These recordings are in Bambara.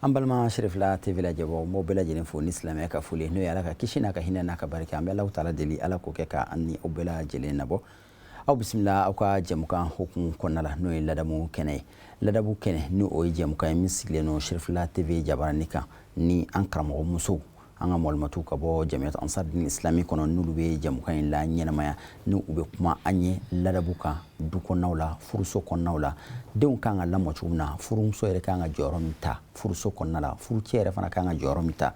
An balima Cherifla TV lajɛbaaw, n b'aw bɛɛ lajɛlen fo ni silamɛya ka foli, n'o ye Ala ka kisi n'a ka hinɛ n'a ka barika. An bɛ Alahu taala deli, Ala k'o kɛ ka an ni aw bɛɛ lajɛlen nabɔ. Aw bisimila aw ka jɛmukan hukumu kɔnɔna la, n'o ye ladamu kɛnɛ ye. Ladamu kɛnɛ ni o ye jɛmukan ye min sigilen don Cherifla TV jabarani kan, ni an karamɔgɔ musow, an ka malimatu ka bɔ Jamiyat Ansar Din Islami kɔnɔ, n'olu bɛ jɛmukan in la ɲɛnamaya, ni u bɛ kuma an ye ladabu kan du kɔnɔnaw la, furuso kɔnɔnaw la, denw kan ka lamɔ cogo min na, furumuso yɛrɛ kan ka jɔyɔrɔ min ta furuso kɔnɔna la, furucɛ yɛrɛ fana kan ka jɔyɔrɔ min ta,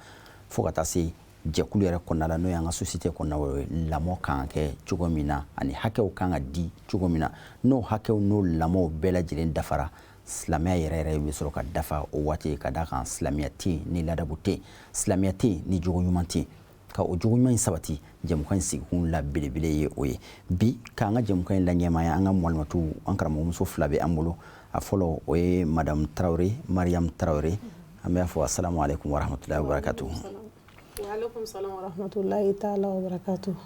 fo ka taa se jɛkulu yɛrɛ kɔnɔna la, n'o y'an ka société kɔnɔna ye, lamɔ kan ka kɛ cogo min na ani hakɛw kan ka di cogo min na. N'o hakɛw n'o lamɔw bɛɛ lajɛlen dafara, silamɛya yɛrɛ yɛrɛ bɛ sɔrɔ ka dafa o waati, ka d'a kan silamɛya tɛ yen ni ladabu tɛ yen, silamɛya tɛ yen ni jogo ɲuman tɛ yen. Ka o jogo ɲuman in sabati, jɛmukan in sigikun la belebele ye o ye. Bi k'an ka jɛmukan in laɲɛmaya, an ka malimatu, an karamɔgɔmuso fila bɛ an bolo. A fɔlɔ, o ye Madame Tarawele, Mariam Tarawele. An b'a fɔ asalamu aleykum warahmatulahi wabarakatuhu.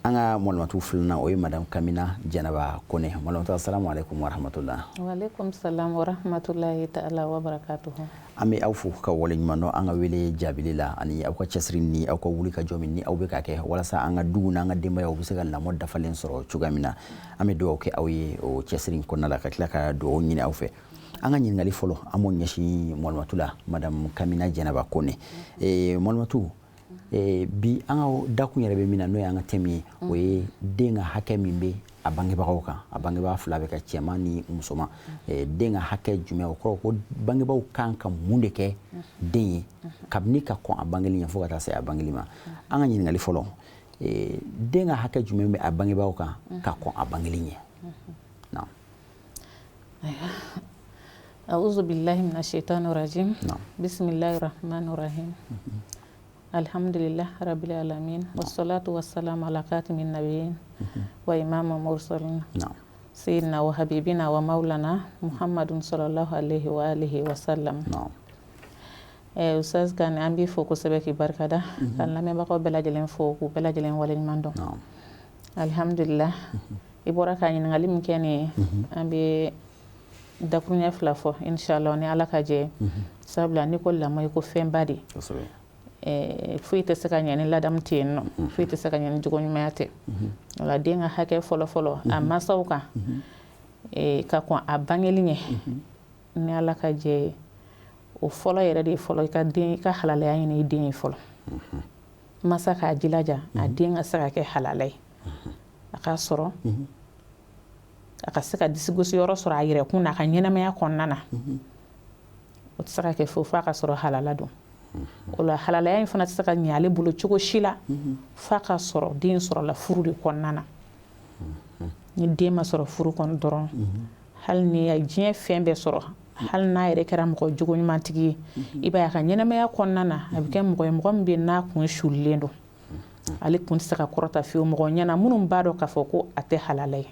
An ka malimatu filanan, o ye Madame Kamina Jɛnɛba Kone. Malimatu, asalamu aleykum warahmatulahi. An bɛ aw fo ka waleɲuman dɔn an ka wele jaabili la, ani aw ka cɛsiri ni aw ka wuli ka jɔ min ni aw bɛ ka kɛ walasa an ka duw n'an ka denbayaw bɛ se ka lamɔ dafalen sɔrɔ cogoya min na. An bɛ dugawu kɛ aw ye o cɛsiri in kɔnɔna la, ka tila ka dugawu ɲini aw fɛ. An ka ɲininkali fɔlɔ, an b'o ɲɛsin malimatu la, Madame Kamina Jɛnɛba Kone. Malimatu, bi an ka dakun yɛrɛ bɛ min na, n'o y'an ka thème ye, o ye den ka hakɛ min bɛ a bangebagaw kan, a bangebaa fila bɛ ka, cɛman ni musoman. Den ka hakɛ jumɛn? O kɔrɔ ko bangebaaw kan ka mun de kɛ den ye kabini ka kɔn a bangeli ɲɛ fo ka taa se a bangeli ma? An ka ɲininkali fɔlɔ, den ka hakɛ jumɛn bɛ a bangebaaw kan ka kɔn a bangeli ɲɛ? Naam. أعوذ بالله من الشيطان الرجيم. نعم. بسم الله الرحمن الرحيم. الحمد لله رب العالمين والصلاة والسلام على خاتم النبيين وإمام المرسلين. نعم. سيدنا وحبيبنا ومولانا محمد صلى الله عليه وآله وسلم. نعم. Ustaz Kane, an b'i fo kosɛbɛ k'i barikada, k'an lamɛnbagaw bɛɛ lajɛlen fo, k'u bɛɛ lajɛlen waleɲuman dɔn. Alhamdulillah, i bɔra ka ɲininkali min kɛ nin ye, an bɛ dakuruɲɛ fila fɔ inshallah ni Ala ka jɛ. Sabula n'i ko lamɔ, i ko fɛnba de. Foyi tɛ se ka ɲɛ ni ladamu tɛ yen nɔ, foyi tɛ se ka ɲɛ ni jogo ɲumanya tɛ. O la, den ka hakɛ fɔlɔ-fɔlɔ a masaw kan ka kɔn a bangeli ɲɛ, ni Ala ka jɛ ye, o fɔlɔ yɛrɛ de ye fɔlɔ i ka den, i ka halalaya ɲini i den ye fɔlɔ. Masa k'a jilaja a den ka se ka kɛ halala ye, a k'a sɔrɔ a ka se ka disigosi yɔrɔ sɔrɔ a yɛrɛ kun na, a ka ɲɛnamaya kɔnɔna na. O tɛ se ka kɛ fo f'a ka sɔrɔ halala don. O la, halalaya in fana tɛ se ka ɲɛ ale bolo cogo si la f'a ka sɔrɔ den sɔrɔla furu de kɔnɔna na. Ni den ma sɔrɔ furu kɔnɔ dɔrɔn, hali ni ye diɲɛ fɛn bɛɛ sɔrɔ, hali n'a yɛrɛ kɛra mɔgɔ jogo ɲumantigi ye, i b'a ye a ka ɲɛnamaya kɔnɔna na, a bɛ kɛ mɔgɔ ye, mɔgɔ min bɛ n'a kun sulilen don, ale kun tɛ se ka kɔrɔta fiyewu mɔgɔ ɲɛna minnu b'a dɔn k'a fɔ ko a tɛ halala ye.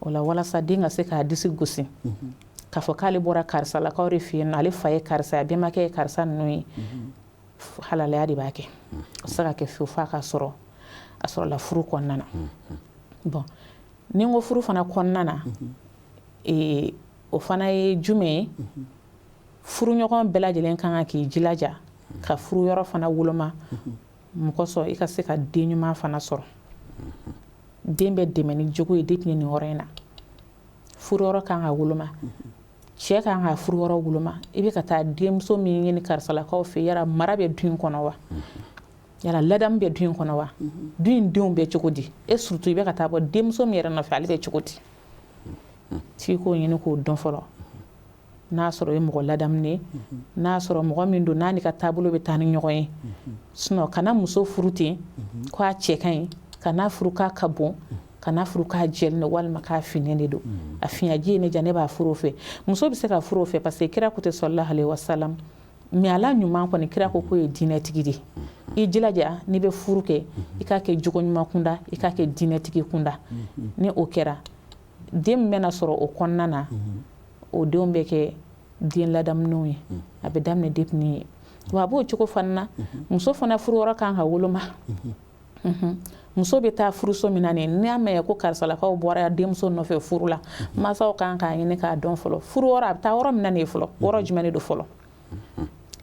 O la, walasa den ka se k'a disi gosi k'a fɔ k'ale bɔra karisa lakaw de fɛ yen nɔ, ale fa ye karisa ye, a bɛnbakɛ ye karisa ninnu ye, halalaya de b'a kɛ. O tɛ se ka kɛ fiyewu f'a ka sɔrɔ a sɔrɔla furu kɔnɔna na. Bon, ni n ko furu fana kɔnɔna na, o fana ye jumɛn ye? Furuɲɔgɔn bɛɛ lajɛlen kan ka k'i jilaja ka furu yɔrɔ fana woloma mɔgɔ sɔrɔ i ka se ka den ɲuman fana sɔrɔ. Den bɛ dɛmɛ ni jogo ye depuis nin yɔrɔ in na. Furuyɔrɔ kan ka woloma, cɛ kan ka furuyɔrɔ woloma. I bɛ ka taa denmuso min ɲini karisalakaw fɛ, yala mara bɛ du in kɔnɔ wa? Yala ladamu bɛ du in kɔnɔ wa? Du in denw bɛ cogo di? Et surtout, i bɛ ka taa bɔ denmuso min yɛrɛ nɔfɛ, ale bɛ cogo di? F'i k'o ɲini k'o dɔn fɔlɔ, n'a sɔrɔ o ye mɔgɔ ladamunen ye, n'a sɔrɔ mɔgɔ min don n'a n'i ka taabolo bɛ taa ni ɲɔgɔn ye. Sinon, kana muso furu ten k'a cɛ ka ɲi, kana furu k'a ka bon, kana furu k'a jɛlen don walima k'a finnen de don. A fiɲɛji ye ne diya, ne b'a furu o fɛ. Muso bɛ se ka furu o fɛ, parce que kira ko ten sallallahu alaihi wasallam. Mais ala ɲuman kɔni, kira ko k'o ye diinɛtigi de. I jilaja n'i bɛ furu kɛ, i k'a kɛ jogo ɲuman kunda, i k'a kɛ diinɛtigi kunda. Ni o kɛra, den min bɛna sɔrɔ o kɔnɔna na, o denw bɛ kɛ Den ladamunenw ye, a bɛ daminɛ depuis ni ye. Wa a b'o cogo fana na, muso fana furuyɔrɔ kan ka woloma. Muso bɛ taa furuso min na nin, n'i y'a mɛn ko karisalakaw bɔra denmuso nɔfɛ furu la, mansaw kan k'a ɲini k'a dɔn fɔlɔ, furu yɔrɔ a bɛ taa yɔrɔ min na nin ye fɔlɔ, yɔrɔ jumɛn de don fɔlɔ?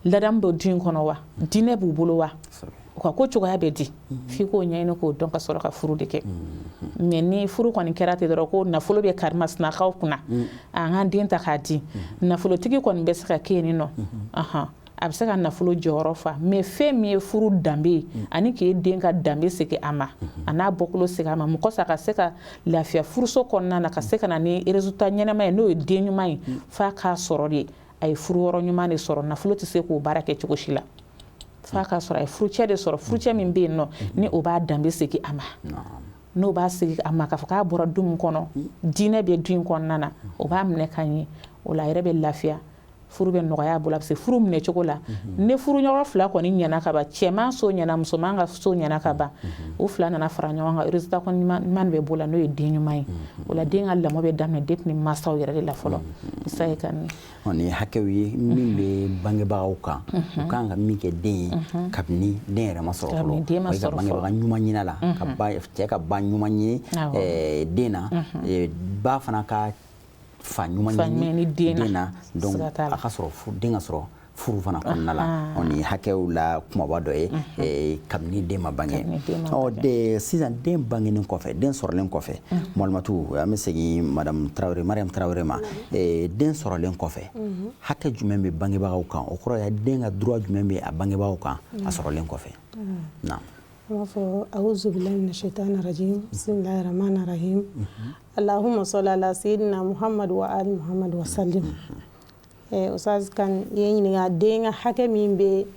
Ladamu bɛ du in kɔnɔ wa? Diinɛ b'u bolo wa? U ka ko cogoya bɛ di? F'i k'o ɲɛɲini k'o dɔn ka sɔrɔ ka furu de kɛ. Mais ni furu kɔni kɛra ten dɔrɔn ko nafolo bɛ karimasinakaw kunna, an k'an den ta k'a di, nafolotigi kɔni bɛ se ka kɛ yen nɔ, a bɛ se ka nafolo jɔyɔrɔ fa, mais fɛn min ye furu danbe ye ani k'e den ka danbe segin a ma, a n'a bɔkolo segin a ma, mɔgɔ sa ka se ka lafiya furuso kɔnɔna na, ka se ka na ni résultat ɲɛnama ye, n'o ye den ɲuman ye, f'a k'a sɔrɔ de a ye furu yɔrɔ ɲuman de sɔrɔ. Nafolo tɛ se k'o baara kɛ cogo si la, f'a k'a sɔrɔ a ye furucɛ de sɔrɔ, furucɛ min bɛ yen nɔ ni o b'a danbe segin a ma, n'o b'a segin a ma k'a fɔ k'a bɔra du min kɔnɔ, diinɛ bɛ du in kɔnɔna na, o b'a minɛ ka ɲɛ. O la a yɛrɛ bɛ lafiya, furu bɛ nɔgɔya a bolo. A bɛ se furu minɛ cogo la. Ni furuɲɔgɔn fila kɔni ɲɛna ka ban, cɛman so ɲɛna, musoman ka so ɲɛna ka ban, u fila nana fara ɲɔgɔn kan, résultat kɔni ɲuman bɛ bɔ la, n'o ye den ɲuman ye. O la den ka lamɔ bɛ daminɛ depuis ni mansaw yɛrɛ de la fɔlɔ. Isa ye kan. Nin ye hakɛw ye min bɛ bangebagaw kan, u kan ka min kɛ den ye kabini den yɛrɛ ma sɔrɔ fɔlɔ. Ka bangebaga ɲuman ɲini a la, ka cɛ ka ba ɲuman ɲini den na, ba fana ka fa ɲuman ɲini den na, donc a ka sɔrɔ den ka sɔrɔ furu fana kɔnɔna la. Nin hakɛw la kumaba dɔ ye kabini den ma bange. Ɔ sisan den bangenen kɔfɛ, den sɔrɔlen kɔfɛ, Malimatu, an bɛ segin madame Tarawele, Mariam Tarawele ma. Den sɔrɔlen kɔfɛ, hakɛ jumɛn bɛ bangebagaw kan? O kɔrɔ ye den ka droit jumɛn bɛ a bangebagaw kan a sɔrɔlen kɔfɛ? Naam. An b'a fɔ awuzu bilahi mina shaitani rajim, bisimilahi rahmani rahim, allahumma salli ala sayyidina Muhammad wa ali Muhammad wa sallim. Ustaz kan ye ɲininka den ka hakɛ min bɛ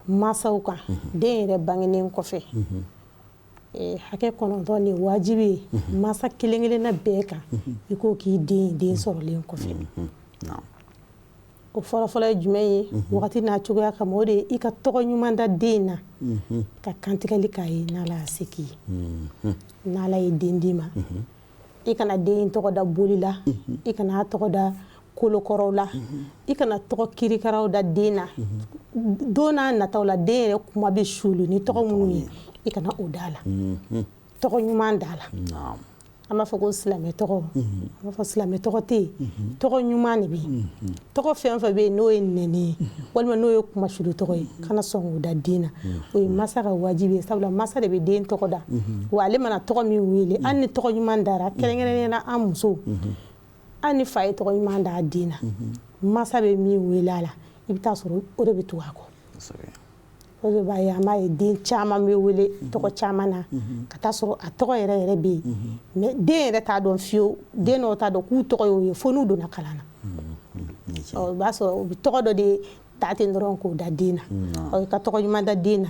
mansaw kan den yɛrɛ bangenen kɔfɛ. Hakɛ 9 ni wajibi ye mansa kelen kelenna bɛɛ kan i k'o k'i den den sɔrɔlen kɔfɛ. O fɔlɔfɔlɔ ye jumɛn ye? Wagati n'a cogoya kama, o de ye i ka tɔgɔ ɲuman da den na, ka kantigɛli k'a ye n'Ala y'a se k'i ye. N'Ala ye den d'i ma, i kana den tɔgɔ da boli la, i kana tɔgɔ da kolokɔrɔw la, i kana tɔgɔ kirikaraw da den na. Don n'a nataw la, den yɛrɛ kuma bɛ suli ni tɔgɔ minnu ye, i kana o da la, tɔgɔ ɲuman da la. An b'a fɔ ko silamɛ tɔgɔ, an b'a fɔ silamɛ tɔgɔ tɛ yen, tɔgɔ ɲuman de bɛ yen. Tɔgɔ fɛn fɛn bɛ yen n'o ye nɛni ye walima n'o ye kumasuli tɔgɔ ye, kana sɔn k'o da den na. O ye masa ka wajibi ye, sabula masa de bɛ den tɔgɔ da, wa ale mana tɔgɔ min wele, hali ni tɔgɔ ɲuman dara, kɛrɛnkɛrɛnnenya la an musow, hali ni fa ye tɔgɔ ɲuman da den na, masa bɛ min wele a la, i bɛ taa sɔrɔ o de bɛ tugu a kɔ. O de b'a ye an b'a ye den caman bɛ wele tɔgɔ caman na, ka taa sɔrɔ a tɔgɔ yɛrɛ yɛrɛ bɛ yen, mais den yɛrɛ t'a dɔn fiyewu, den dɔw t'a dɔn k'u tɔgɔ y'o ye fo n'u donna kalan na. Ɔ i b'a sɔrɔ u bɛ tɔgɔ dɔ de ta ten dɔrɔn k'o da den na. Ɔ i ka tɔgɔ ɲuman da den na,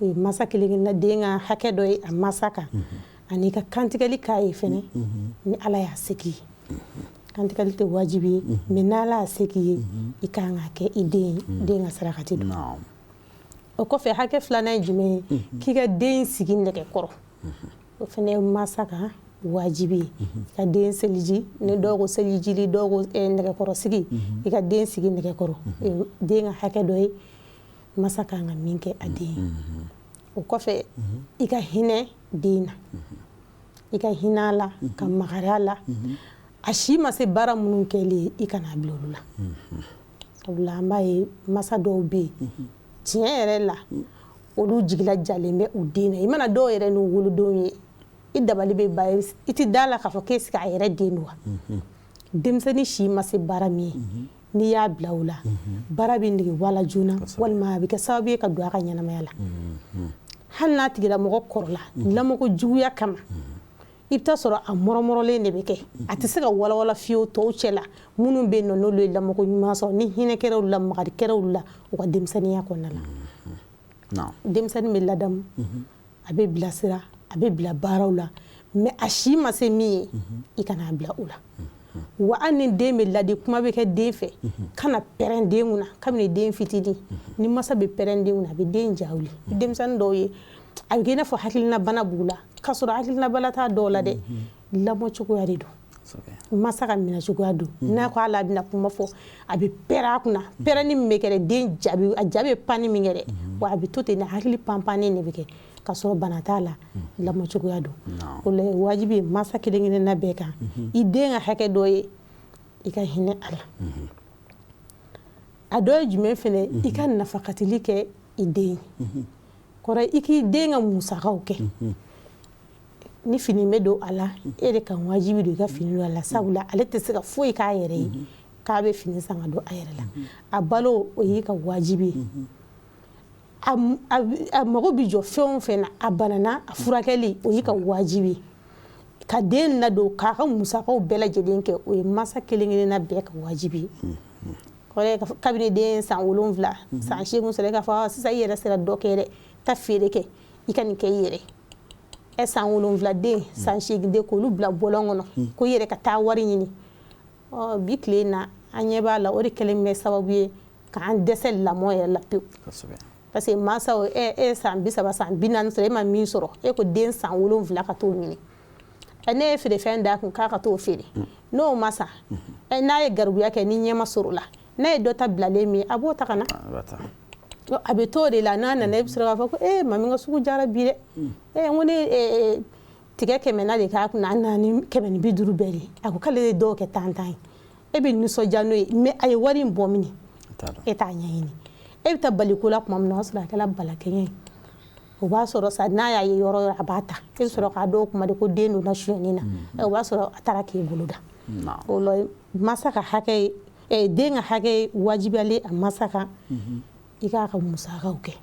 o ye masa kelen kelenna den ka hakɛ dɔ ye a masa kan, ani ka kantigɛli k'a ye fɛnɛ ni Ala y'a se k'i ye. Kantigɛli tɛ wajibi ye, mais n'Ala y'a se k'i ye, i kan k'a kɛ i den ye, den ka sarakati don. O kɔfɛ hakɛ filanan ye jumɛn ye? K'i ka den sigi nɛgɛkɔrɔ, o fana ye masa ka wajibi ye. I ka den seliji, ni dɔw ko selijili, dɔw ko nɛgɛkɔrɔ sigi, i ka den sigi nɛgɛkɔrɔ, den ka hakɛ dɔ ye, masa kan ka min kɛ a den ye. O kɔfɛ i ka hinɛ den na, i ka hinɛ a la, ka makari a la. A si ma se baara minnu kɛli ye, i kana bila olu la. Sabula an b'a ye masa dɔw bɛ yen, tiɲɛ yɛrɛ la, olu jigila jalen bɛ u den na. I mana dɔw yɛrɛ n'u wolodenw ye, i dabali bɛ ban, i tɛ da la k'a fɔ k'e sigi a yɛrɛ den don wa. Denmisɛnnin si ma se baara min ye, n'i y'a bila o la, baara bɛ nege bɔ a la joona, walima a bɛ kɛ sababu ye ka don a ka ɲɛnamaya la. Hali n'a tigilamɔgɔ kɔrɔla, lamɔko juguya kama, i bɛ taa sɔrɔ a mɔrɔmɔrɔlen de bɛ kɛ, a tɛ se ka walawala fiyewu tɔw cɛ la minnu bɛ yen nɔ n'olu ye lamɔko ɲuman sɔrɔ, ni hinɛ kɛra olu la, makari kɛra olu la u ka denmisɛnninya kɔnɔna la. Denmisɛnnin bɛ ladamu, a bɛ bilasira, a bɛ bila baaraw la, mais a si ma se min ye, i kana bila o la. Wa hali ni den bɛ ladi, kuma bɛ kɛ den fɛ, kana pɛrɛn den kunna kabini den fitinin. Ni masa bɛ pɛrɛn den kunna, a bɛ den ja wuli. Denmisɛnnin dɔw ye, a bɛ kɛ i n'a fɔ hakilina bana b'u la, k'a sɔrɔ hakilina bana t'a dɔw la dɛ, lamɔ cogoya de don. Masa ka minɛ cogoya don. N'a ko ala bɛna kuma fɔ, a bɛ pɛrɛn a kunna. Pɛrɛnni min bɛ kɛ dɛ, den ja bɛ, a ja bɛ panni min kɛ dɛ, wa a bɛ to ten, hakili panpanni de bɛ kɛ ka sɔrɔ bana t'a la, lamɔ cogoya don. O la, wajibi ye masa kelen kelenna bɛɛ kan, i den ka hakɛ dɔ ye, i ka hinɛ a la. A dɔ ye jumɛn fɛnɛ? I ka nafakatili kɛ i den ye. Kɔrɔ, i k'i den ka musakaw kɛ. Ni fini bɛ don a la, e de ka wajibi don i ka fini don a la, sabula ale tɛ se ka foyi k'a yɛrɛ ye k'a bɛ fini san ka don a yɛrɛ la. A balo, o y'i ka wajibi ye. A mago bɛ jɔ fɛn o fɛn na, a banana, a furakɛli, o y'i ka wajibi ye. Ka den ladon, k'a ka musakaw bɛɛ lajɛlen kɛ, o ye masa kelen kelenna bɛɛ ka wajibi ye. Kɔrɔ, kabini den san 7, san 8 sɔrɔ, e k'a fɔ sisan i yɛrɛ sera dɔ kɛ dɛ, taa feere kɛ, i ka nin kɛ i yɛrɛ. Ɛ, san 7 den, san 8 den, k'olu bila bɔlɔn kɔnɔ ko i yɛrɛ ka taa wari ɲini, ɔ bi tile na, an ɲɛ b'a la, o de kɛlen bɛ sababu ye k'an dɛsɛ lamɔ yɛrɛ la pewu. Parce que mansaw, e san 30, san 40 sɔrɔ, e ma min sɔrɔ, e ko den san 7 ka t'o ɲini. Ɛ, ne ye feerefɛn d'a kun k'a ka t'o feere, n'o ma san, ɛ, n'a ye garibuya kɛ, ni ɲɛ ma sɔrɔ o la, n'a ye dɔ ta bilalen min ye, a b'o ta ka na. A bɛ t'o de la. N'a nana, e bɛ sɔrɔ k'a fɔ ko ee, mami ka sugu jara bi dɛ. Ee, n ko ne tigɛ 100 na de k'a kunna, a nana ni 150 bɛɛ de. A ko k'ale ye dɔw kɛ tan tan ye. E bɛ nisɔndiya n'o ye, mais a ye wari in bɔ min, e t'a ɲɛɲini. E bɛ taa baliko la tuma min na, o y'a sɔrɔ a kɛra balakɛɲɛ ye. O b'a sɔrɔ sa, n'a y'a ye yɔrɔ yɔrɔ, a b'a ta. E bɛ sɔrɔ k'a dɔw kuma de ko den donna sonyɛni na. O b'a sɔrɔ a taara k'i bolo da. O la, masa ka hakɛ ye, den ka hakɛ ye wajibiyalen a masa kan, i k'a ka musakaw kɛ.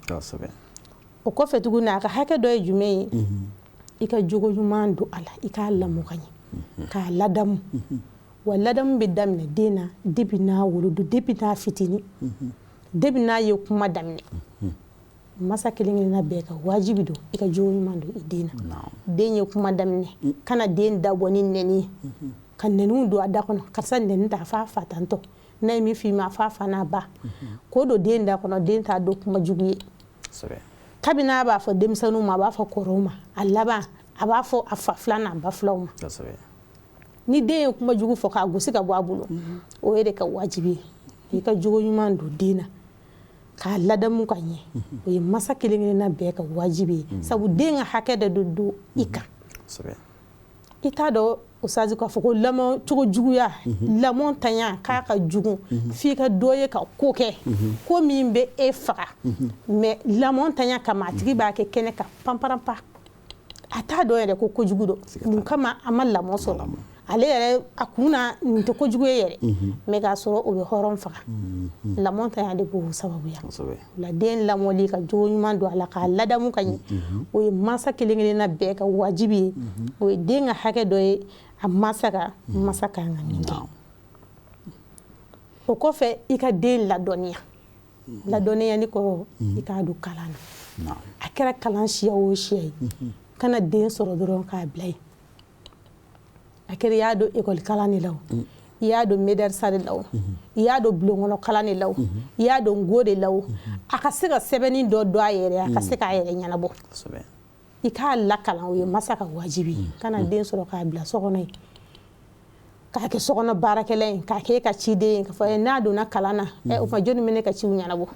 O kɔfɛ tuguni, a ka hakɛ dɔ ye jumɛn ye? I ka jogo ɲuman don a la, i k'a lamɔ ka ɲɛ, k'a ladamu. Wa ladamu bɛ daminɛ den na depuis n'a wolo don, depuis n'a fitinin, depuis n'a ye kuma daminɛ. Masa kelen kelenna bɛɛ ka wajibi don i ka jogo ɲuman don i den na. Den ye kuma daminɛ, kana den dabɔ ni nɛni ye, ka nɛniw don a da kɔnɔ. Karisa nɛni ta, a f'a fa tantɔ, n'a ye min f'i ma, a f'a fa n'a ba, k'o don den da kɔnɔ. Den t'a dɔn kuma jugu ye. Kabini a b'a fɔ denmisɛnninw ma, a b'a fɔ kɔrɔw ma, a laban a b'a fɔ a fa filan n'a ba filaw ma. Ni den ye kuma jugu fɔ, k'a gosi ka bɔ a bolo, o ye de ka wajibi ye. I ka jogo ɲuman don den na, k'a ladamu ka ɲɛ, o ye masa kelen kelenna bɛɛ ka wajibi ye, sabu den ka hakɛ de don i kan. I t'a dɔn, Ustazi, k'a fɔ ko lamɔ cogo juguya, lamɔ tanya k'a ka jugu f'i ka dɔ ye ka ko kɛ, ko min bɛ e faga, mais lamɔ tanya kama, a tigi b'a kɛ kɛnɛ kan panparanpa, a t'a dɔn yɛrɛ ko kojugu don. Mun kama? A ma lamɔ sɔrɔ. Ale yɛrɛ a kun na, nin tɛ kojugu ye yɛrɛ, mais k'a sɔrɔ o bɛ hɔrɔn faga. Lamɔ tanya de b'o sababuya la. Den lamɔli, ka jogo ɲuman don a la, k'a ladamu ka ɲɛ, o ye mansa kelen kelenna bɛɛ ka wajibi ye. O ye den ka hakɛ dɔ ye a mansa kan, mansa kan ka min kɛ. O kɔfɛ, i ka den ladɔnniya. Ladɔnniyali kɔrɔ, i k'a don kalan na, a kɛra kalan siya o siya ye. Kana den sɔrɔ dɔrɔn k'a bila yen. A kɛra i y'a don ekɔli kalan de la o, i y'a don medersa de la o, i y'a don bulonkɔnɔ kalan de la o, i y'a don ngo de la o, a ka se ka sɛbɛnni dɔ dɔn a yɛrɛ, a ka se k'a yɛrɛ ɲɛnabɔ, i k'a lakalan. O ye masa ka wajibi ye. Kana den sɔrɔ k'a bila so kɔnɔ yen, k'a kɛ sokɔnɔ baarakɛla ye, k'a kɛ e ka ciden ye, k'a fɔ n'a donna kalan na, o tuma jɔnni bɛ ne ka ciw ɲɛnabɔ?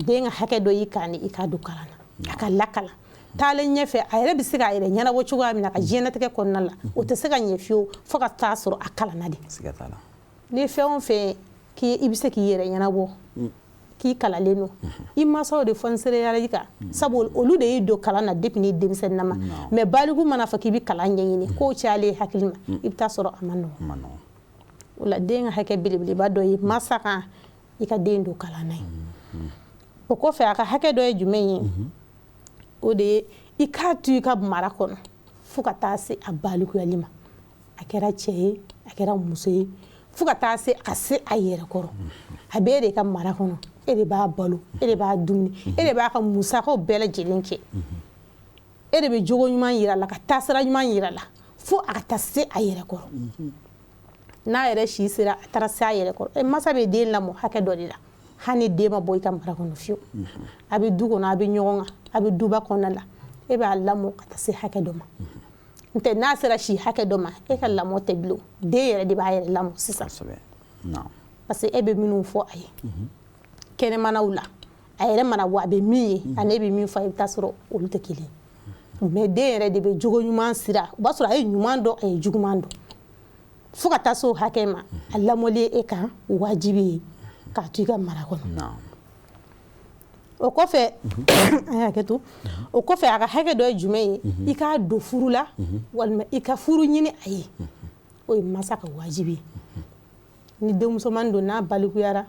Den ka hakɛ dɔ y'i kan i k'a don kalan na, a ka lakalan. Taalen ɲɛfɛ, a yɛrɛ bɛ se k'a yɛrɛ ɲɛnabɔ cogoya min na ka diɲɛlatigɛ kɔnɔna la, o tɛ se ka ɲɛ fiyewu fo ka taa sɔrɔ a kalanna de. Ni fɛn o fɛn k'i bɛ se k'i yɛrɛ ɲɛnabɔ, k'i kalanlen don, i mansaw de fɔnisereyara i kan, sabu olu de y'i don kalan na depuis n'i denmisɛnninama. Mais baliku mana fɔ k'i bɛ kalan ɲɛɲini, k'o cayalen hakili ma, i bɛ taa sɔrɔ a ma nɔgɔn. O la, den ka hakɛ belebeleba dɔ ye masa kan, i ka den don kalan na ye. O kɔfɛ, a ka hakɛ dɔ ye jumɛn ye? O de ye i k'a to i ka mara kɔnɔ fo ka taa se a balikuyali ma. A kɛra cɛ ye, a kɛra muso ye, fo ka taa se a ka se a yɛrɛ kɔrɔ, a b'e de ka mara kɔnɔ. E de b'a balo, e de b'a dumuni, e de b'a ka musakaw bɛɛ lajɛlen kɛ, e de bɛ jogo ɲuman yira a la, ka taasira ɲuman yira a la, fo a ka taa se a yɛrɛ kɔrɔ. N'a yɛrɛ si sera, a taara se a yɛrɛ kɔrɔ, masa bɛ den lamɔ hakɛ dɔ de la. Hali ni den ma bɔ i ka mara kɔnɔ fiyewu, a bɛ du kɔnɔ, a bɛ ɲɔgɔn kan, a bɛ duba kɔnɔna la, e b'a lamɔ ka taa se hakɛ dɔ ma. N tɛ n'a sera si hakɛ dɔ ma, e ka lamɔ tɛ bilen, den yɛrɛ de b'a yɛrɛ lamɔ sisan. Parce que e bɛ minnu fɔ a ye kɛnɛmanaw la, a yɛrɛ mana bɔ, a bɛ min ye ani e bɛ min fɔ a ye, i bɛ taa sɔrɔ olu tɛ kelen. Mais den yɛrɛ de bɛ jogo ɲuman sira, o b'a sɔrɔ a ye ɲuman dɔn, a ye juguman dɔn. Fo ka taa se o hakɛ ma, a lamɔli e kan wajibi ye k'a to i ka mara kɔnɔ. O kɔfɛ, an y'a kɛ to, o kɔfɛ a ka hakɛ dɔ ye jumɛn ye? I k'a don furu la walima i ka furu ɲini a ye, o ye masa ka wajibi ye. Ni denmusoman don, n'a balikuyara,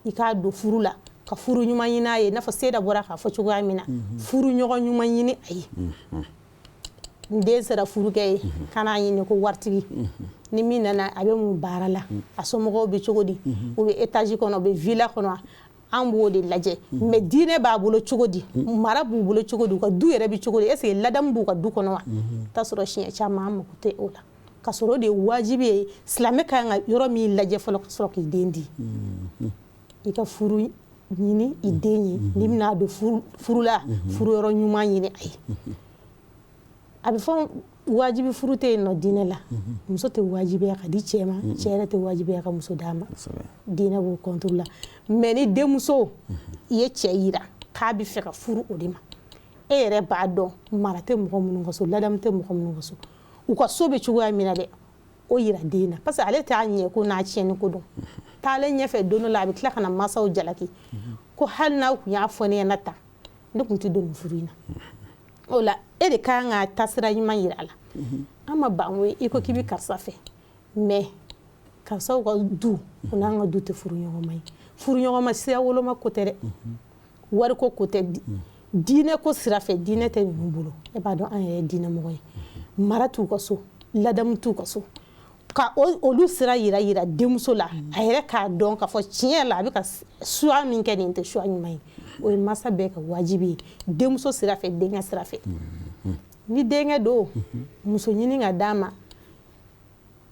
i k'a don furu la, ka furu ɲuman ɲini a ye, i n'a fɔ Seyida bɔra k'a fɔ cogoya min na, furu ɲɔgɔn ɲuman ɲini a ye. N den sera furukɛ ye, kan'a ɲini ko waritigi. Ni min nana, a bɛ mun baara la, a somɔgɔw bɛ cogo di, u bɛ étage kɔnɔ, u bɛ villa kɔnɔ, an b'o de lajɛ. Mais diinɛ b'a bolo cogo di, mara b'u bolo cogo di, u ka du yɛrɛ bɛ cogo di, est ce que ladamu b'u ka du kɔnɔ wa? T'a sɔrɔ siɲɛ caman an mako tɛ o la, ka sɔrɔ o de ye wajibi ye. Silamɛ ka kan ka yɔrɔ min lajɛ fɔlɔ ka sɔrɔ k'i den di, i ka furu ɲini i den ye. N'i bɛna don furu la, furu yɔrɔ ɲuman ɲini a ye. A bɛ fɔ wajibi furu tɛ yen nɔ diinɛ la. Muso tɛ wajibiya ka di cɛ ma, cɛ yɛrɛ tɛ wajibiya ka muso d'a ma, diinɛ b'o contre la. Mais ni denmuso i ye cɛ yira k'a bɛ fɛ ka furu o de ma, e yɛrɛ b'a dɔn mara tɛ mɔgɔ minnu ka so, ladamu tɛ mɔgɔ minnu ka so, u ka so bɛ cogoya min na dɛ, o yira den na, parce que ale t'a ɲɛ ko n'a tiɲɛni ko dɔn. Taalen ɲɛfɛ, don dɔ la, a bɛ tila ka na masaw jalaki ko hali n'aw tun y'a fɔ ne ɲɛna tan, ne tun tɛ don nin furu in na. O la, e de ka kan ka taasira ɲuman yira a la. An ma ban ko i ko k'i bɛ karisa fɛ, mais karisaw ka du o n'an ka du tɛ furu ɲɔgɔnma ye. Furu ɲɔgɔnma sira woloma ko tɛ dɛ, wariko ko tɛ, diinɛ ko sira fɛ, diinɛ tɛ ninnu bolo. E b'a dɔn an yɛrɛ ye diinɛ mɔgɔ ye, mara t'u ka so, ladamu t'u ka so. Ka olu sira yira denmuso la, a yɛrɛ k'a dɔn k'a fɔ tiɲɛ la, a bɛ ka choix min kɛ, nin tɛ choix ɲuman ye. O ye masa bɛɛ ka wajibi ye, denmuso sira fɛ, denkɛ sira fɛ. Ni denkɛ don, muso ɲini ka d'a ma,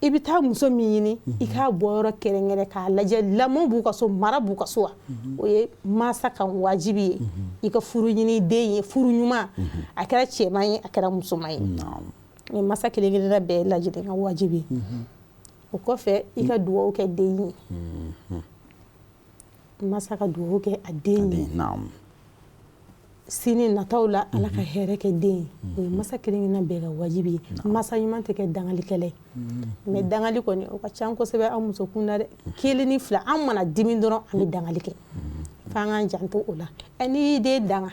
i bɛ taa muso min ɲini, i k'a bɔ yɔrɔ kɛrɛnkɛrɛn k'a lajɛ, lamɔ b'u ka so, mara b'u ka so wa? O ye masa ka wajibi ye, i ka furu ɲini den ye, furu ɲuman, a kɛra cɛman ye, a kɛra musoman ye, o ye masa kelen kelenna bɛɛ lajɛlen ka wajibi ye. O kɔfɛ, i ka dugawu kɛ den ye, masa ka dugawu kɛ a den ye sini nataw la, Ala ka hɛrɛ kɛ den ye. O ye masa kelen kelenna bɛɛ ka wajibi ye. Masa ɲuman tɛ kɛ dangalikɛla ye, mais dangali kɔni, o ka ca kosɛbɛ an muso kunda dɛ. Kelen ni fila, an mana dimi dɔrɔn, an bɛ dangali kɛ. F'an k'an janto o la. Ɛ, n'i y'i den danga,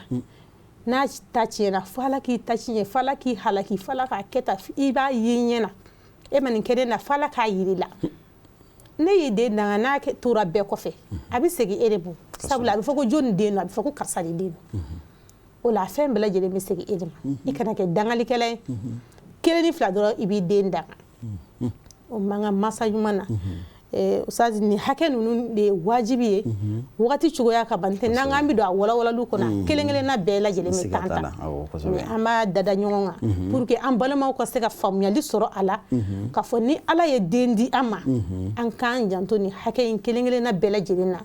n'a ta tiɲɛna, fo Ala k'i ta tiɲɛ, fo Ala k'i halaki, fo Ala k'a kɛ tan, i b'a ye ɲɛ na, e ma nin kɛ ne na, fo Ala k'a yir'i la. Ne y'i den danga, n'a tora bɛɛ kɔfɛ, a bɛ segin e de bolo, sabula a bɛ fɔ ko jɔnni den don? A bɛ fɔ ko karisa de den don. O la, a fɛn bɛɛ lajɛlen bɛ segin e de ma. I kana kɛ dangalikɛla ye, kelen ni fila dɔrɔn i b'i den danga, o man kan masa ɲuman na. Ustaz, nin hakɛ ninnu de ye wajibi ye. Wagati cogoya ka ban tɛ n'an k'an bɛ don a walawalaliw kɔnɔ, kelen kelenna bɛɛ lajɛlen bɛ temps ta, mais an b'a dada ɲɔgɔn kan pour que an balimaw ka se ka faamuyali sɔrɔ a la, k'a fɔ ni Ala ye den di an ma, an k'an janto nin hakɛ in kelen kelenna bɛɛ lajɛlen na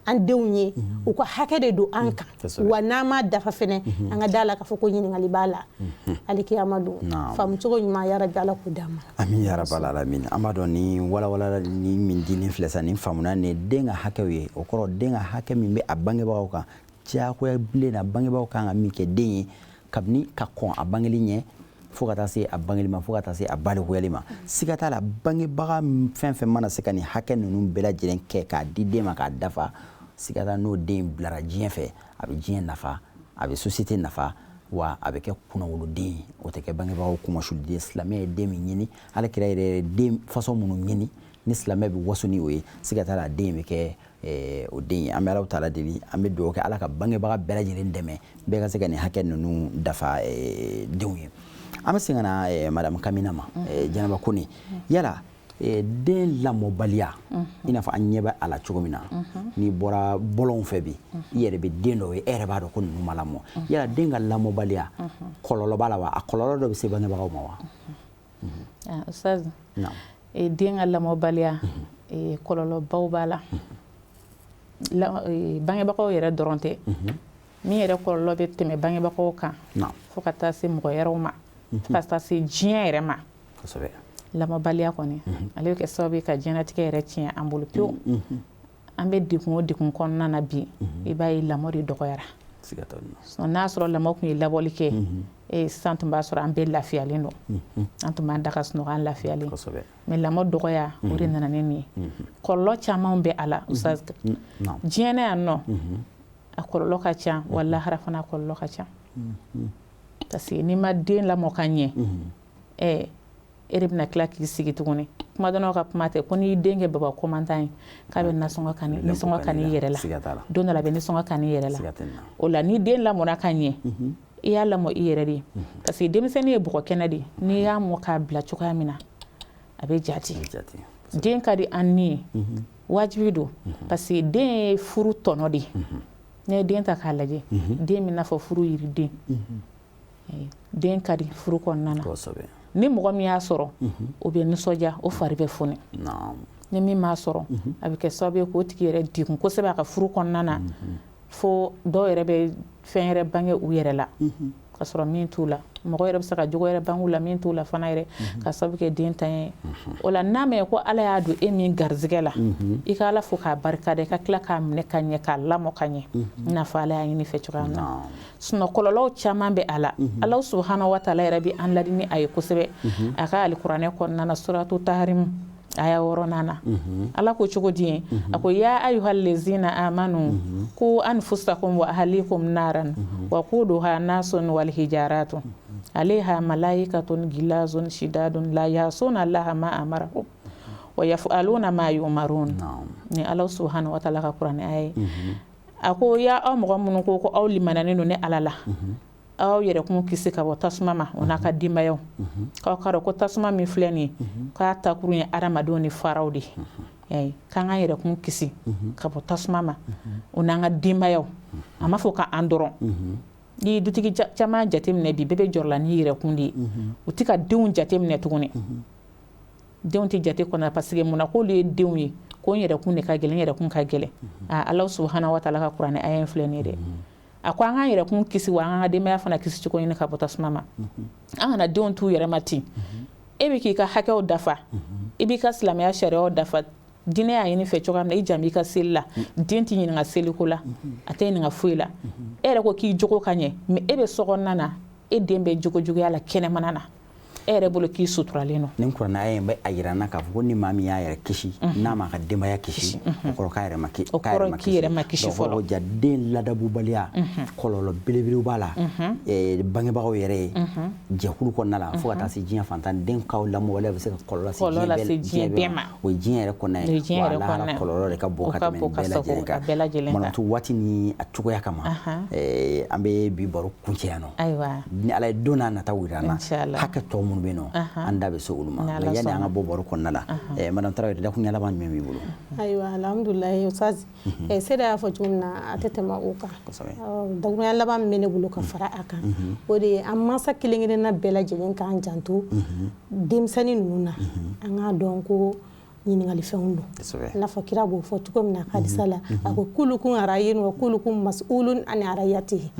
an denw ye. U ka hakɛ de don an kan wa, n'an m'a dafa fɛnɛ, an ka da la k'a fɔ ko ɲininkali b'a la alikiyama don. Faamu cogo ɲuman, yarabi, Ala k'o d'an ma. Amin ya rabbal alamin. An b'a dɔn ni walawala ni min dinin filɛ sa, nin faamuna ni den ka hakɛw ye. O kɔrɔ, den ka hakɛ min bɛ a bangebagaw kan diyagoya bilen na, bangebagaw kan ka min kɛ den ye kabini ka kɔn a bangeli ɲɛ fo ka taa se a bangeli ma, fo ka taa se a balikuyali ma, siga t'a la, bangebaga fɛn fɛn mana se ka nin hakɛ ninnu bɛɛ lajɛlen kɛ k'a di den ma k'a dafa, siga t'a n'o den bilara diɲɛ fɛ, a bɛ diɲɛ nafa, a bɛ société nafa, wa a bɛ kɛ kunnawoloden ye. O tɛ kɛ bangebagaw kunmasuliden. Silamɛ ye den min ɲini, Ala kira yɛrɛ ye den façon minnu ɲini, ni silamɛ bɛ waso ni o ye, siga t'a la, den bɛ kɛ o den ye. An bɛ Alahu taala deli, an bɛ dugawu kɛ, Ala ka bangebaga bɛɛ lajɛlen dɛmɛ, bɛɛ ka se ka nin hakɛ ninnu dafa denw ye. An bɛ segin ka na madame Kamina ma, Jɛnɛba Kone. Yala den lamɔbaliya, i n'a fɔ an ɲɛ bɛ a la cogo min na, n'i bɔra bɔlɔnw fɛ bi, i yɛrɛ bɛ den dɔw ye, e yɛrɛ b'a dɔn ko ninnu ma lamɔ. Yala den ka lamɔbaliya, kɔlɔlɔ b'a la wa? A kɔlɔlɔ dɔ bɛ se bangebagaw ma wa? Ustaz, den ka lamɔbaliya, kɔlɔlɔbaw b'a la. Bangebagaw yɛrɛ dɔrɔn tɛ, min yɛrɛ kɔlɔlɔ bɛ tɛmɛ bangebagaw kan fo ka taa se mɔgɔ wɛrɛw ma. Ka taa se diɲɛ yɛrɛ ma. Lamɔbaliya kɔni, ale bɛ kɛ sababu ye ka diɲɛlatigɛ yɛrɛ tiɲɛ an bolo pewu. An bɛ degun o degun kɔnɔna na bi, i b'a ye lamɔ de dɔgɔyara. N'a y'a sɔrɔ lamɔ tun ye labɔli kɛ, sisan tun b'a sɔrɔ an bɛɛ lafiyalen don, an tun b'an da ka sunɔgɔ, an lafiyalen. Mais lamɔ dɔgɔya, o de nana ni nin ye. Kɔlɔlɔ caman bɛ a la, Ustaz. Diɲɛ na yan nɔ, a kɔlɔlɔ ka ca, wa lahara fana a kɔlɔlɔ ka ca, parce que n'i ma den lamɔ ka ɲɛ, e de bɛna tila k'i sigi tuguni. Kuma dɔnnaw ka kuma tɛ ko n'i den kɛ baba kɔmantan ye, k'a bɛ nasɔngɔ ka nisɔngɔ ka n'i yɛrɛ la, don dɔ la a bɛ nisɔngɔ ka n'i yɛrɛ la. O la, ni den lamɔna ka ɲɛ, i y'a lamɔ i yɛrɛ de ye, parce que denmisɛnnin ye bɔgɔ kɛnɛ de ye. N'i y'a mɔ k'a bila cogoya min na, a bɛ jate. Den ka di an ni ye, wajibi don, parce que den ye furu tɔnɔ de ye. N'i ye den ta k'a lajɛ, den bɛ n'a fɔ furu yiriden. Den ka di furu kɔnɔna na. Ni mɔgɔ min y'a sɔrɔ, o bɛ nisɔndiya, o fari bɛ foni. Ni min m'a sɔrɔ, a bɛ kɛ sababu ye k'o tigi yɛrɛ degun kosɛbɛ a ka furu kɔnɔna na, fo dɔw yɛrɛ bɛ fɛn yɛrɛ bange u yɛrɛ la ka sɔrɔ min t'u la. Mɔgɔ yɛrɛ bɛ se ka jogo yɛrɛ bange u la min t'u la fana yɛrɛ, ka sababu kɛ den tan ye. O la, n'a mɛn ko Ala y'a don e min garizigɛ la, i ka Ala fo k'a barika da, i ka tila k'a minɛ ka ɲɛ, k'a lamɔ ka ɲɛ, i n'a fɔ Ala y'a ɲini fɛ cogoya min na. Sinon kɔlɔlɔw caman bɛ a la. Ala subahana wa taala yɛrɛ bɛ an ladi ni a ye kosɛbɛ a ka alikuranɛ kɔnɔna na, suratu Tahrim aya 6nan na. Ala ko cogo di ye? A ko: ya ayuhal lezina amanu ku anfusakum wa ahlikum naran wa quduha nasun wal hijaratu alayha malaikatun gilazun shidadun la yasuna Allaha ma amarahum wa yaf'aluna ma yu'marun. Ni Ala subhanahu wa ta'ala ka kuranɛ aya ye. A ko: ya aw mɔgɔ minnu ko aw limananen don ne Ala la, aw yɛrɛkun kisi ka bɔ tasuma ma, o n'a ka denbayaw. K'aw k'a dɔn ko tasuma min filɛ nin ye, k'a takuru ye adamadenw ni faraw de ye. K'an k'an yɛrɛkun kisi ka bɔ tasuma ma, o n'an ka denbayaw. A ma fɔ k'an dɔrɔn. N'i ye dutigi caman jateminɛ bi, bɛɛ bɛ jɔrɔ la n'i yɛrɛkun de ye. U tɛ ka denw jateminɛ tuguni. Denw tɛ jate kɔnɔ, parce que mun na? K'olu ye denw ye, ko n yɛrɛkun de ka gɛlɛn, n yɛrɛkun ka gɛlɛn. Ala subahana wa taala ka kuranɛ aya in filɛ nin ye dɛ. A ko an k'an yɛrɛkun kisi, wa an ka denbaya fana kisi cogo ɲini ka bɔ tasuma ma. An kana denw t'u yɛrɛ ma ten. E bɛ k'i ka hakɛw dafa, i b'i ka silamɛya sariyaw dafa, diinɛ y'a ɲini fɛ cogoya min na, i jan b'i ka seli la. Den t'i ɲininka seliko la, a tɛ ɲininka foyi la. E yɛrɛ ko k'i jogo ka ɲɛ, mais e bɛ sokɔnɔna na, e den bɛ jogo juguya la kɛnɛmana na, e yɛrɛ bolo k'i suturalen don. Nin kuranɛ aya in bɛ a yira n na k'a fɔ ko ni maa min y'a yɛrɛ kisi, n'a m'a ka denbaya kisi, o kɔrɔ k'a yɛrɛ ma o kɔrɔ k'i yɛrɛ ma kisi fɔlɔ. Ja, den ladabubaliya, kɔlɔlɔ belebelew b'a la bangebagaw yɛrɛ ye, jɛkulu kɔnɔna la, fo ka taa se diɲɛ fantan. Den kaw lamɔwaleya bɛ se ka kɔlɔlɔ lase diɲɛ bɛɛ ma. O ye diɲɛ yɛrɛ kɔnɔna ye, wa lahara kɔlɔlɔ de ka bon ka tɛmɛ nin bɛɛ lajɛlen kan. Manatu, waati ni a cogoya kama, an bɛ bi baro kuncɛ yan nɔ. Ni Ala ye don n'a nataw yira an na, hakɛ tɔ minnu bɛ yen nɔ, an da bɛ se olu ma. Nka yanni an ka bɔ baro kɔnɔna la, madame Tarawele, dakuruɲɛ laban jumɛn b'i bolo? Ayiwa, alhamdulilayi, Ustaz Seyda y'a fɔ cogo min na, a tɛ tɛmɛ o kan. Dakuruɲɛ laban min bɛ ne bolo ka fara a kan, o de ye an mansa kelen kelenna bɛɛ lajɛlen k'an janto denmisɛnnin ninnu na. An k'a dɔn ko ɲininkalifɛnw don, i n'a fɔ kira b'o fɔ cogo min na hadisa la. A ko: kulukun arayin wa kulukun mas'ulun an arayatihi.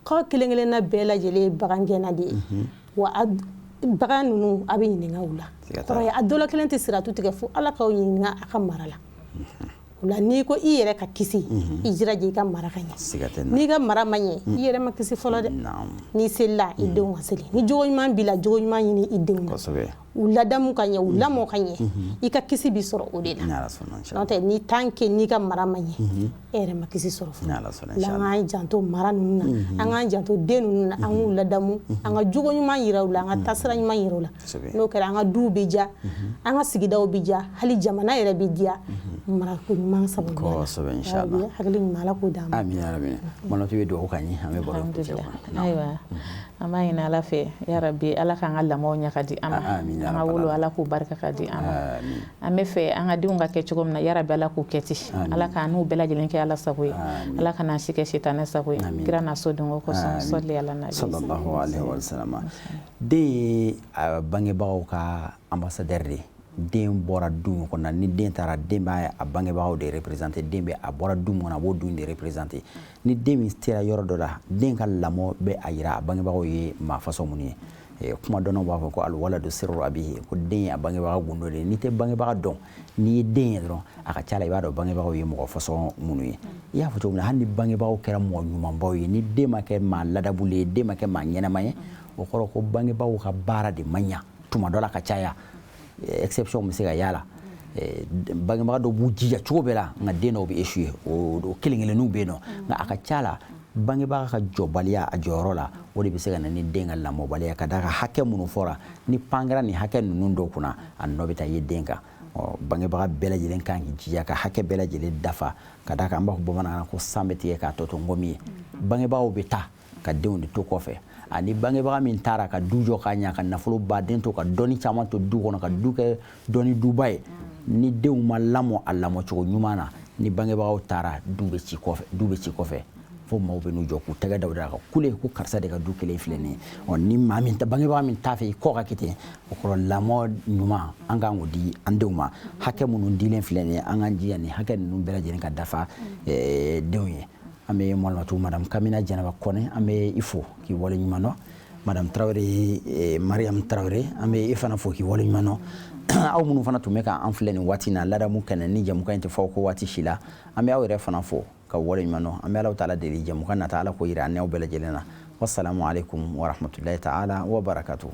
K'aw kelen kelenna bɛɛ lajɛlen ye bagangɛnna de ye, wa bagan ninnu, a bɛ ɲininka u la. Kɔrɔ ye, a dɔ la kelen tɛ siratu tigɛ fo Ala k'aw ɲininka a ka mara la. O la, n'i ko i yɛrɛ ka kisi, i jilaja i ka mara ka ɲɛ. N'i ka mara ma ɲɛ, i yɛrɛ ma kisi fɔlɔ dɛ. N'i selila, i denw ka seli. Ni jogo ɲuman b'i la, jogo ɲuman ɲini i denw na, u ladamu ka ɲɛ, u lamɔ ka ɲɛ, i ka kisi bi sɔrɔ o de la. N'o tɛ, ni tant que n'i ka mara ma ɲɛ, e yɛrɛ ma kisi sɔrɔ fɔlɔ. An k'an janto mara ninnu na, an k'an janto den ninnu na, an k'u ladamu, an ka jogo ɲuman yira u la, an ka taasira ɲuman yira u la. N'o kɛra, an ka duw bɛ diya, an ka sigidaw bɛ diya, hali jamana yɛrɛ bɛ diya marako ɲuman sababu la. Hakili ɲuman, Ala k'o d'an ma. Amina yarabi. Manatu bɛ dugawu k'an ye, an bɛ baro kuncɛ. Ayiwa, an b'a ɲini Ala fɛ, yarabi, Ala k'an ka lamɔw ɲɛ ka di an ma. An ka wolo, Ala k'u barika ka di an ma. An bɛ fɛ an ka denw ka kɛ cogo min na, yarabi, Ala k'u kɛ ten. Ala k'an n'u bɛɛ lajɛlen kɛ Ala sago ye, Ala ka n'an si kɛ sitanɛ sago ye, kira n'a sodenw kosɔn. Sɔli ala nabi. Sallallahu alaihi wa sallam. Den ye bangebagaw ka ambassadeur de ye. Den bɔra du min kɔnɔ, ni den taara, den b'a a bangebagaw de représenter. Den bɛ a bɔra du min kɔnɔ, a b'o du de représenter. Ni den min sera yɔrɔ dɔ la, den ka lamɔ bɛ a yira a bangebagaw ye maa façon minnu ye. Kuma dɔnnaw b'a fɔ ko alwaladu sirru abihi, ko den ye a bangebaga gundo de ye. N'i tɛ bangebaga dɔn, n'i ye den ye dɔrɔn, a ka ca la i b'a dɔn bangebagaw ye mɔgɔ fasɔn minnu ye. I y'a fɔ cogo min na, hali ni bangebagaw kɛra mɔgɔ ɲumanbaw ye, ni den ma kɛ maa ladabulen ye, den ma kɛ maa ɲɛnama ye, o kɔrɔ ko bangebagaw ka baara de ma ɲa tuma dɔ la ka caya. Exception bɛ se ka y'a la, bangebaga dɔw b'u jija cogo bɛɛ la, nka den dɔw bɛ échouer, o kelen kelenninw bɛ yen nɔ. Nka a ka ca la, bangebaga ka jɔbaliya a jɔyɔrɔ la, o de bɛ se ka na ni den ka lamɔbaliya, ka d'a kan hakɛ minnu fɔra, ni pan kɛra nin hakɛ ninnu dɔw kunna, a nɔ bɛ taa ye den kan. Ɔ, bangebaga bɛɛ lajɛlen kan k'i jija ka hakɛ bɛɛ lajɛlen dafa, ka d'a kan an b'a fɔ bamanankan na ko san bɛ tigɛ k'a tɔ to ngɔmi ye. Bangebagaw bɛ taa ka denw de to kɔfɛ, ani bangebaga min taara ka du jɔ ka ɲa, ka nafolo baden to, ka dɔnni caman to du kɔnɔ, ka du kɛ dɔnni duba ye, ni denw ma lamɔ a lamɔcogo ɲuman na, ni bangebagaw taara, du bɛ ci kɔfɛ, du bɛ ci kɔfɛ, fo maaw bɛ n'u jɔ k'u tɛgɛ da o da ka kule ko karisa de ka du kelen filɛ nin ye. Ɔ, ni maa min bangebaga min t'a fɛ i kɔ ka kɛ ten, o kɔrɔ lamɔ ɲuman an kan k'o di an denw ma. Hakɛ minnu dilen filɛ nin ye, an k'an jija nin hakɛ ninnu bɛɛ lajɛlen ka dafa denw ye. An bɛ malimatu madame Kamina Jɛnɛba Kɔnɛ, an bɛ i fo k'i waleɲuman dɔn. Madame Tarawele, Mariam Tarawele, an bɛ i fana fo k'i waleɲuman dɔn. Aw minnu fana tun bɛ k'an filɛ nin waati in na, ladamu kɛnɛ ni jɛmukan in tɛ fɔ ko waati si la, an bɛ aw yɛrɛ fana fo ka waleɲuman dɔn. An bɛ Alahu taala deli, jɛmukan nata, Ala k'o yira an n'aw bɛɛ lajɛlen na. Wasalamu aleykum warahmatulahi taala wa barakatuhu.